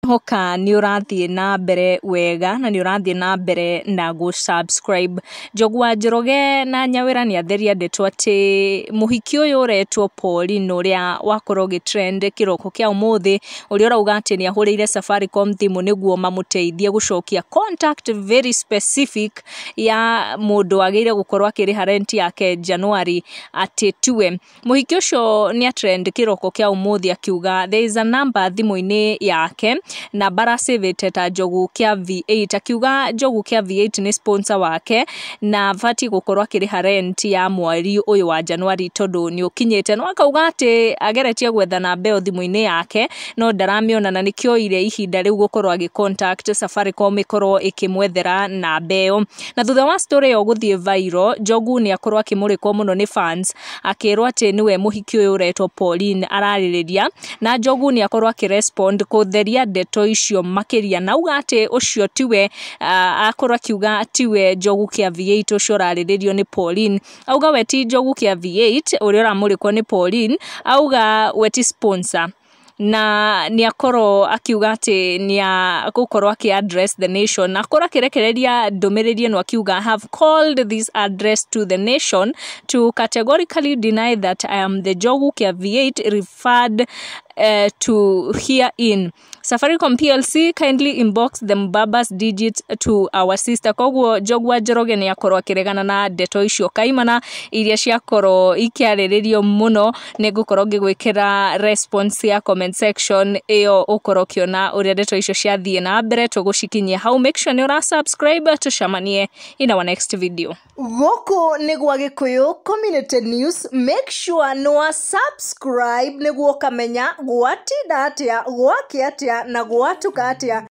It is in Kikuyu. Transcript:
Hoka nĩ ũrathiĩ na mbere wega na nĩ ũrathiĩ na mbere na gũ subscribe. Njogu wa Njoroge na Nyawĩra nĩ atheria ndeto atĩ mũhiki ũyũ ũretwo Pauline ũrĩa wakorwo ũgĩ trend kĩroko kĩa ũmũthĩ, ũrĩa ũrauga atĩ nĩ ahũrĩire Safaricom thimũ nĩguo mamũteithie gũcokia contact very specific ya mũndũ wagĩrĩire gũkorwo akĩrĩha rent yake January, atĩ tiwe. Mũhiki ũcio nĩ trend kĩroko kĩa ũmũthĩ akiuga there is a number thimũ-inĩ yake, namba aracĩvĩte ta Njogu kĩa V8, akiuga Njogu kĩa V8 nĩ sponsor wake na abatiĩ gũkorwo akĩrĩha rent ya mweri ũyũ wa January tondũ nĩ ũkinyĩte. No akauga atĩ ageretie gwetha namba ĩyo thimũ-inĩ yake no ndaramĩona, na nĩkĩo oire ihinda rĩu gũkorwo agĩ contact Safaricom ĩkorwo ĩkĩmwethera namba ĩyo. Na thutha wa story ĩyo gũthiĩ viral, Njogu nĩ akorwo akĩmũrĩkwo mũno nĩ fans, akĩrwo atĩ nĩwe mũhiki ũyũ ũretwo Pauline ararĩrĩria, na Njogu nĩ akorwo akĩrespond kũtheria ndeto icio makĩria, na auga atĩ ũcio tiwe, akorwo akiuga tiwe Njogu kĩa V8 ũcio ũrarĩrĩrio nĩ Pauline. Auga we ti Njogu kĩa V8 ũrĩa ũramũrĩkwo nĩ Pauline, auga we ti sponsor, na nĩ akorwo akiuga atĩ nĩ agũkorwo akĩ address the nation, na akorwo akĩrekereria ndũmĩrĩri ĩno akiuga, "Have called this address to the nation to categorically deny that I am the Njogu kĩa V8 referred to herein. Safaricom PLC, kindly inbox the Mbabas digit to our sister." Koguo Njogu wa Njoroge nĩ akorwo akĩregana na ndeto icio kaimana iria ciakorwo ikĩarĩrĩrio mũno. Nĩ ngũkorwo ngĩgwĩkĩra response ya comment section ĩyo, ũkorwo ũkĩona ũrĩa ndeto icio ciathiĩ na mbere. Tũgũcikinyia hau. Make sure nĩ ũra subscribe, tũcemanie in our next video. Gũkũ nĩ gwa Gĩkũyũ Community News. Make sure nĩ wa subscribe nĩguo ũkamenya gwatinda atĩa, gwakĩa atĩa na gwatuka atĩa.